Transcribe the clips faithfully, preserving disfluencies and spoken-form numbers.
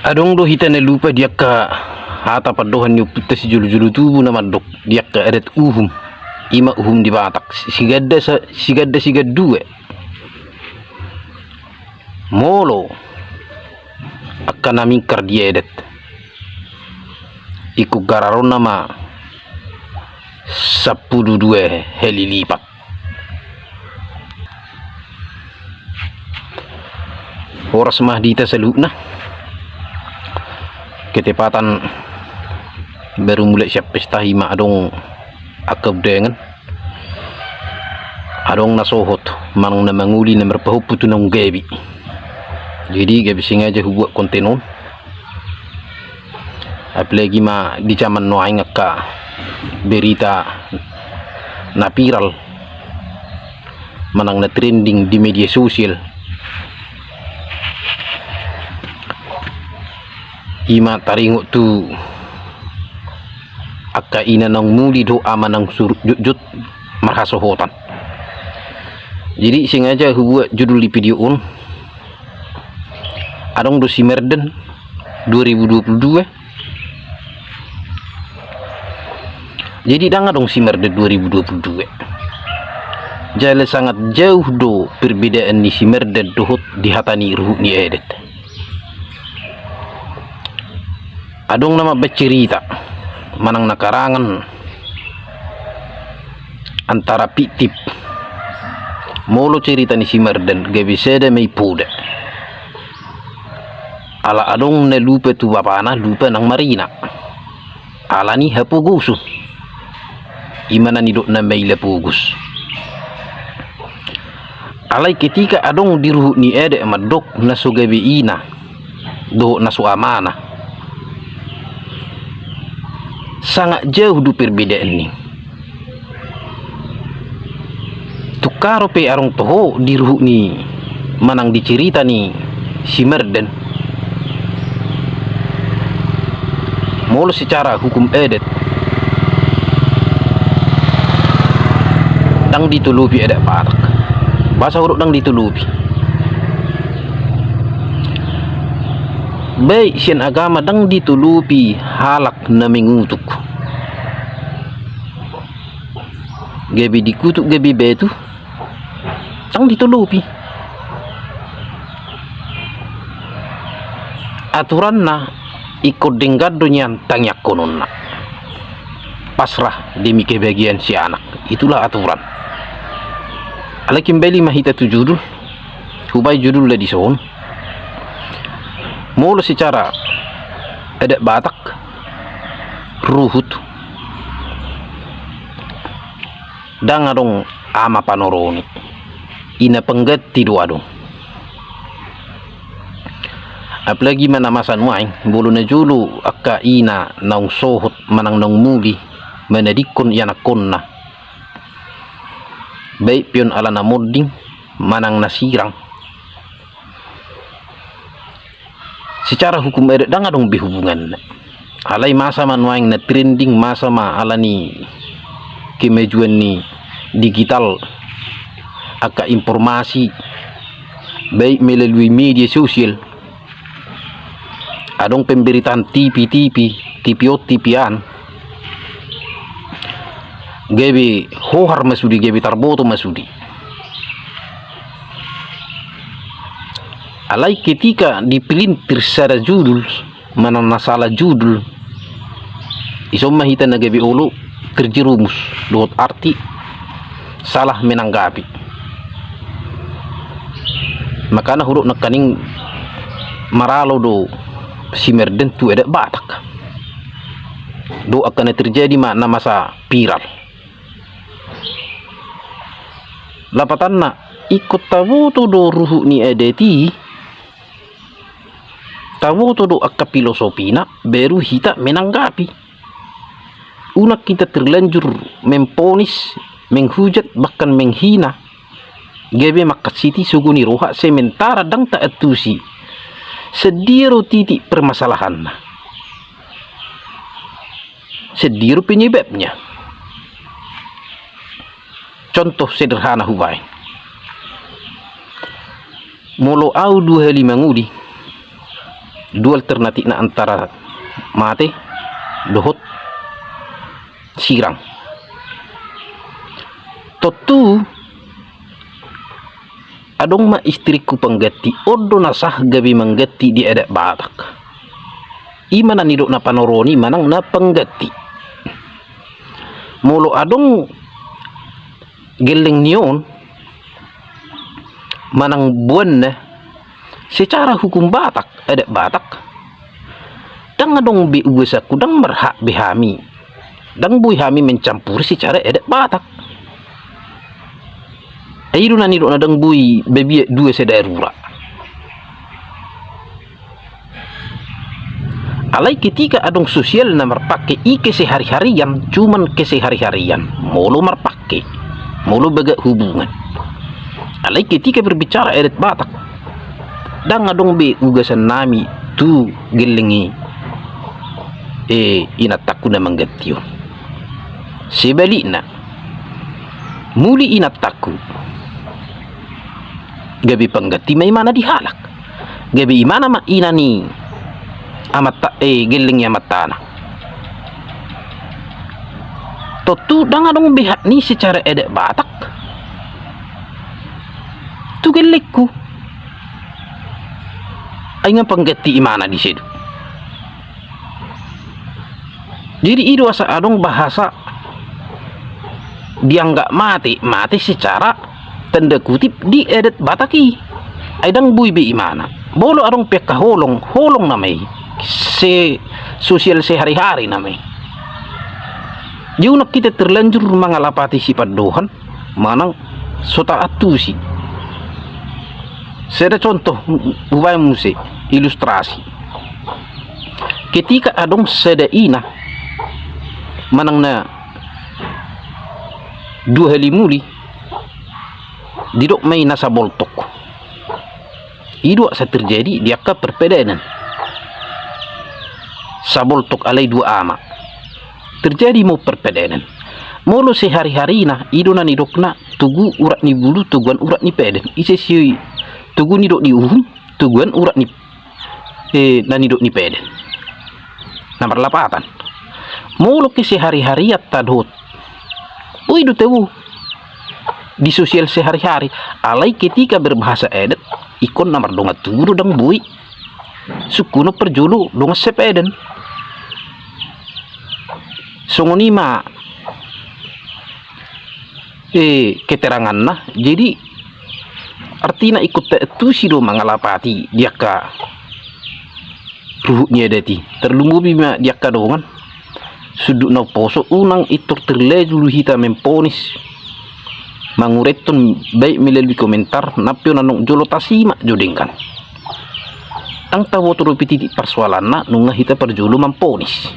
Adong do hita na lupa di angka hata pandohan ni ompunta sijolo-jolo tubu na mandok di angka adat uhum, i ma uhum di Batak, siganda sa-, siganda sigandua. Molo angka na mingkar di adat, ingkon gararonna ma sampulu dua hali lipat. Horas ma di hita saluhutna. Ketepatan baru mulak sian pesta, i ma adong angka undangan. Adong na sohot manang na mangoli na marpahompu tu naung gabe. Jadi gabe sengaja hubuat konten on. Apalagi ma di jaman nuaeng angka berita na viral manang na trending di media sosial, i ma taringot tu angka ina naung muli dohot ama naung surut jotjot marhasohotan. Jadi sengaja hubuat judul di video on, adong do Simerden dua ribu dua puluh dua. Jadi ndang adong Simerden dua ribu dua puluh dua. Jala sangat jauh do perbedaan ni Simerden dohot di hata ni ruhut ni adat. Adong na mambaen cerita manang na karangan antara fiktif. Molo cerita ni Simerden gabe sada ma i poda. Ala adong na lupa tu bapana, lupa nang marina. Ala ni hapogoson. I ma na nidokna maila pogos. Alai ketika adong di ruhut ni adat mandok na so gabe ina dohot na so amana, sangat jauh do perbedaan ni. Tungkaro pe adong toho di ruhut ni manang di cerita ni Simerden. Molo secara hukum adat ndang ditolopi adat Batak. Boasa hudok ndang ditolopi? Baik sian agama ndang ditolopi halak na mengutuk. Gabe dikutuk gabe batu, ndang ditolopi. Aturanna ingkon denggan do nian tangiangkononna. Pasrah demi kebahagiaan si anak. Itulah aturan. Alai kembali ma hita tu judul. Hubaen judul na dison. Molo secara adat Batak, ruhut, ndang adong ama panoroni, ina pengganti do adong. Apalagi ma na masa nuaeng, molo na jolo angka ina naung sohot manang naung muli manadingkon ianakkonna, baik pe on ala na monding manang na sirang, secara hukum adat ndang adong be hubunganna. Alai masa ma nuaeng na trending, masa ma ala ni kemajuan ni digital, angka informasi baik melalui media sosial. Adong pemberitaan T V, T V, T V on, T V an. Gabe hohar ma sude, gabe tarboto ma sude. Alai ketika dipelintir sada judul, manang na salah judul, ison ma hita na gabe olo terjerumus dohot arti salah menanggapi. Makana hudok nangkaning maralo do Simerden tu adat Batak. Dohot angka na terjadi ma na masa viral. Lapatanna, ingkon taboto do ruhut ni adat i, taboto do angka filosofina, baru hita menanggapi. Unang hita terlanjur memponis, menghujat, bahkan menghina, gabe mangkansiti sogo ni roha, sementara ndang taantusi sian dia do titik permasalahanna, sian dia do penyebabnya. Contoh sederhana hubaen. Molo au dua hali mangoli, Dua alternatifna antara mate dohot sirang. Tontu adong ma istrikku pangganti, on do na sah gabe mangganti di adat Batak. I ma na nidok na panoroni manang na pangganti. Molo adong gelleng ni on manang boanna, secara hukum Batak, adat Batak, ndang adong be ugasanku, ndang marhak be hami, ndang boi hami mencampuri secara adat Batak. Ai i do na nidok na ndang boi babiat dua sada rura. Alai ketika adong sosial na marpake i kesehari-harian, cuman kesehari-harian, molo marpake, molo bagak hubungan. Alai ketika berbicara adat Batak, ndang adong be ugasan nami tu gelleng i, eh, inantaku na mangganti on. Sebalikna, muli inantaku gabe pangganti ma imana di halak. Gabe imana ma ina ni amanta, eh, gelleng ni amantana. Tontu ndang adong be hak ni secara adat Batak tu gellengku. Ai nga pangganti imana di sedu. Jadi i do asa adong bahasa dianggap mate, mate secara tanda kutip di adat Batak i. Ai ndang boi be imana. Molo adong pe angka holong, holong nama i. Se, sosial sehari-hari nama i. Jadi unang hita terlanjur mangalapati sipandohan manang so taantusi. Sada contoh, hubaen muse ilustrasi. Ketika adong sada ina manang na dua hali muli, didok ma i na saboltok. I do asa terjadi di angka perpadanan. Saboltok alai dua ama. Terjadi ma perpadanan. Molo sehari-harina, i do na nidokna togu urat ni bulu, toguan urat ni padan. Ise si togu nidok di uhum, toguan urat ni, eh, na nidok ni padan. Na marlapatan. Molo kesehari-harian ta dohot, boi do tabo di sosial sehari-hari. Alai ketika berbahasa adat, ingkon na mardongan tubu do ndang boi sungkunon parjolo dongan sepadan. Songon i ma, eh, keteranganna. Jadi artina ingkon taantusi do mangalapati di angka ruhut ni adat i. Tarlumobi ma di angka dongan. Sundut na umposo, unang pintor terlanjur hita memponis, mangureton baik melalui komentar, nang pe on annon jolo tasimak jo denggan. Ndang taboto dope titik parsoalanna nunga hita parjolo mamponis.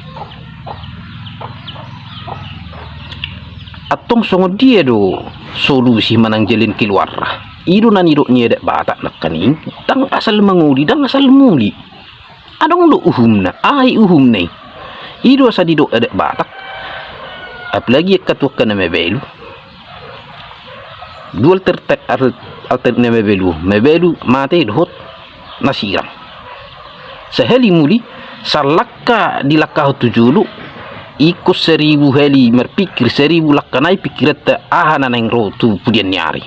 Antong songon dia do solusi manang jalan keluarna? I do na nidok ni adat Batak nangkaning, ndang asal mangoli, ndang asal muli. Adong do uhumna. Aha i uhumna i? I do asa didok adat Batak, apalagi angka tu angka na mabalu, dua alter-, al-, alter-, na mabalu, mabalu mate dohot na sirang. Sahali muli, sallangka dilangkahon tu jolo, ingkon saribu hali marpikir, saribu langka nai pikiranta aha na naeng ro tu pudian ni ari.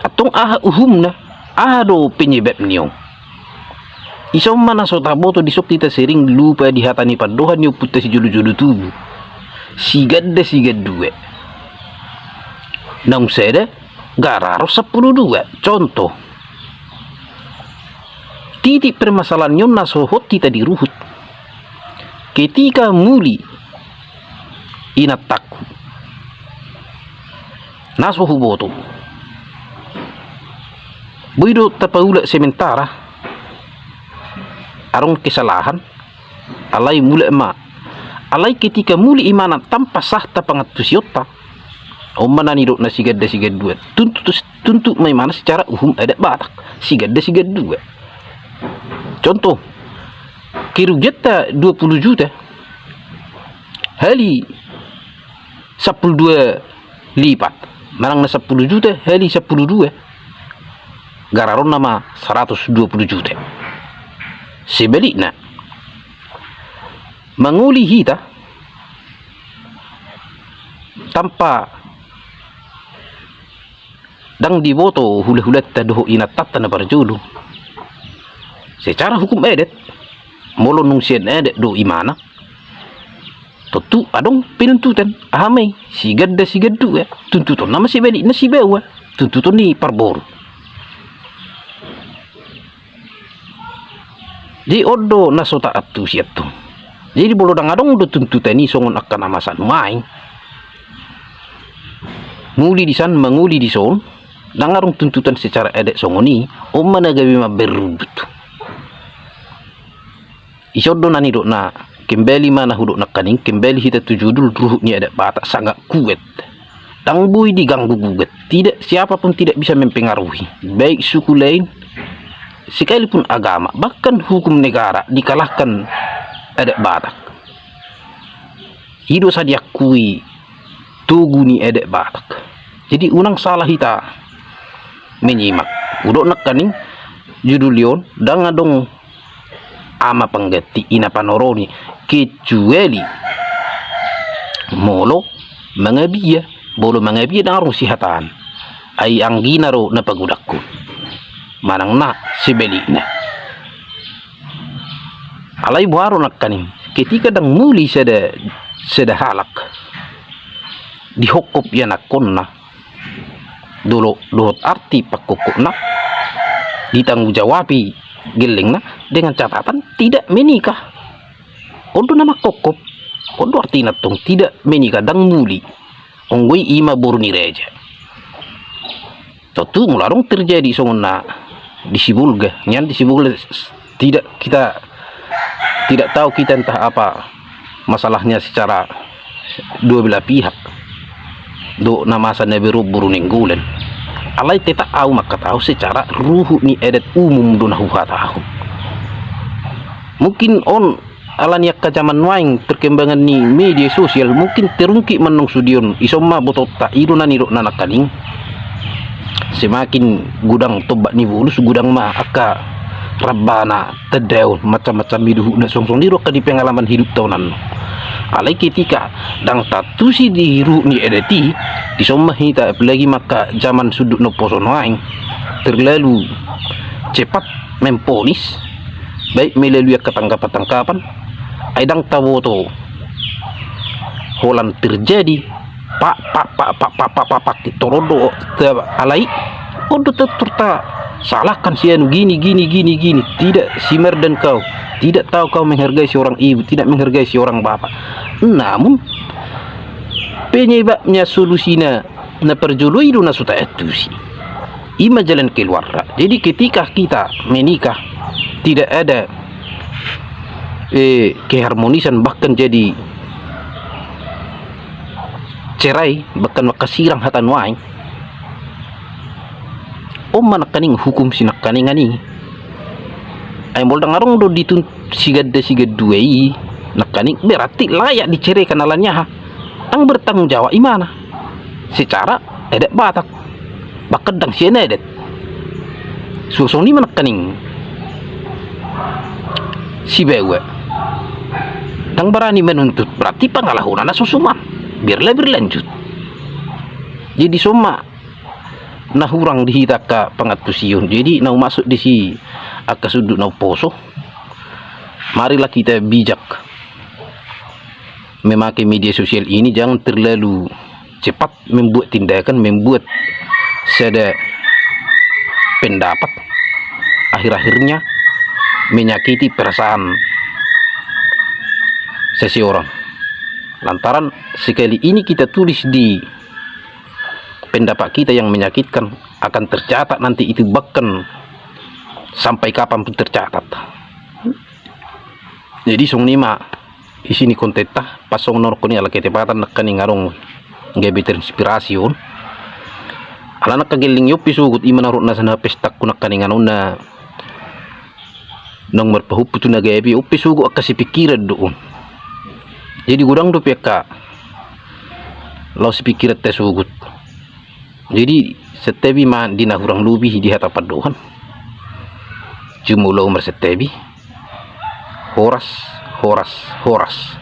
Antong aha uhumna? Aha do penyebab ni on? Ison ma na so taboto, dison hita sering lupa di hata ni pandohan ni ompunta sijolo-jolo tubu. Siganda sigandua. Naung sada, gararon sampulu dua. Contoh. Titik permasalahan ni on na so hot hita di ruhut. Ketika muli inantaku, na so huboto. Boi do tapaulak sementara adong kesalahan, alai mulak ma. Alai ketika muli imana tanpa sah tapangantusionta, on ma na nidok na siganda sigandua. Tuntut, tuntut ma imana secara uhum adat Batak, siganda sigandua. Contoh, kerugianta dua puluh juta hali sampulu dua lipat, manang na sampulu juta hali sampulu dua, gararonna ma saratus dua puluh juta. Sebalikna, mangoli hita tanpa ndang diboto hulahulanta dohot inantanta na parjolo. Secara hukum adat, molo nunga sian adat do imana, tontu adong penuntutan, aha ma i, siganda sigandua, tuntutonna ma sebalikna sibaoa, tuntutan ni parboru. Jadi on do na so taantusi antong. Jadi molo ndang adong do tuntutan i songon angka na masa nuaeng, muli di san mangoli di son, ndang adong tuntutan secara adat songon i, on ma na gabe mambaen ribut. Ison do na nidokna, kembali ma na hudok nangkaning, kembali hita tu judul, ruhut ni adat Batak sangat kuat. Ndang boi diganggu gugat. Tidak, siapa pun tidak bisa mempengaruhi, baik suku lain, sekalipun agama, bahkan hukum negara dikalahkan adat Batak. I do sai diakui togu ni adat Batak. Jadi unang salah hita menyimak. Hudok nangkaning, judul i on, ndang adong ama pangganti, ina panoroni, kecuali molo mangabia. Molo mangabia ndang adong sihataan. Ai anggina do na pagodangkon manang na sebalikna. Alai boha do nangkaning, ketika ndang muli sada, sada halak dihokkop ianakkonna, dolo dohot arti panghokkopna, ditanggung jawabi gellengna dengan catatan tidak menikah. On do na manghokkop, on do artina antong tidak menikah, ndang muli. Anggo i, i ma boru ni raja. Tontu molo adong terjadi songon na di Sibolga, nian di Sibolga s-, tidak kita, tidak tahu kita entah apa masalahnya secara dua belah pihak. Dohot na masa na berubah boru Nainggolan. Alai tetap au manghatahon secara ruhut ni adat umum do na huhatahon. Mungkin on alani angka zaman nuaeng perkembangan ni media sosial, mungkin terungkit ma antong sude on, ison ma botoonta, i do na nidokna nangkaning. Semakin godang tombak ni bolus, godang ma angka ramba na tandaon, macam-macam i do huhutna, songon i do angka di pengalaman hidupta on annon. Alai ketika ndang taantusi di ruhut ni adat i, dison ma hita, apalagi ma angka zaman sundut na umposo nuaeng, terlalu cepat memvonis, baik melalui angka tanggapan-tanggapan, ai ndang taboto holan terjadi, pak, pak, pak, pak, toron do, ta-, alai on do terus tasalahkan si anu, gini, gini, gini, gini, tidak, si Mardan kau, tidak tahu kau menghargai seorang ibu, tidak menghargai seorang bapak. Namun penyebabnya, solusina na parjolo i do na so taantusi. I ma jalan keluarna. Jadi ketika kita menikah, tidak ada, eh, keharmonisan, bahkan jadi cerai, bahkan mangkasirang hata nuaeng. On ma nangkaning hukum si nangkaningan i. Ai molo ndang adong do ditun-, siganda sigandua i nangkaning, berarti layak diceraikan, alani aha? Ndang bertanggung jawab imana secara adat Batak, bahkan ndang sian adat. Suang songon i ma nangkaning sibaoa ndang barani manuntut, berarti pangalahona na so suman, biarlah berlanjut. Jadi dison ma na hurang di hita angka pangantusion. Jadi na humaksud disi angka sundut na umposo, marilah kita bijak memakai media sosial ini, jangan terlalu cepat membuat tindakan, membuat sada pendapat, akhir-akhirnya menyakiti perasaan seseorang. Lantaran sekali ini kita tulis di pendapat kita yang menyakitkan, akan tercatat nanti itu, bahkan sampai kapan pun tercatat. Jadi songon i ma isi ni kontenta, pas songon na hudok ni, ala ketepatan nangkaning adong gabe terinspirasi on. Ala nangka gelleng i on pe sogot, i ma na hudok na sana pestaku nangkaning annon na naung marpahompu tu na gabe, on pe sogot angka sipingkiran do on. Jadi godang dope angka laos sipingkiranta sogot. Jadi santabi ma di na hurang lobi di hata pandohan. Jumolo marsantabi. Horas, horas, horas.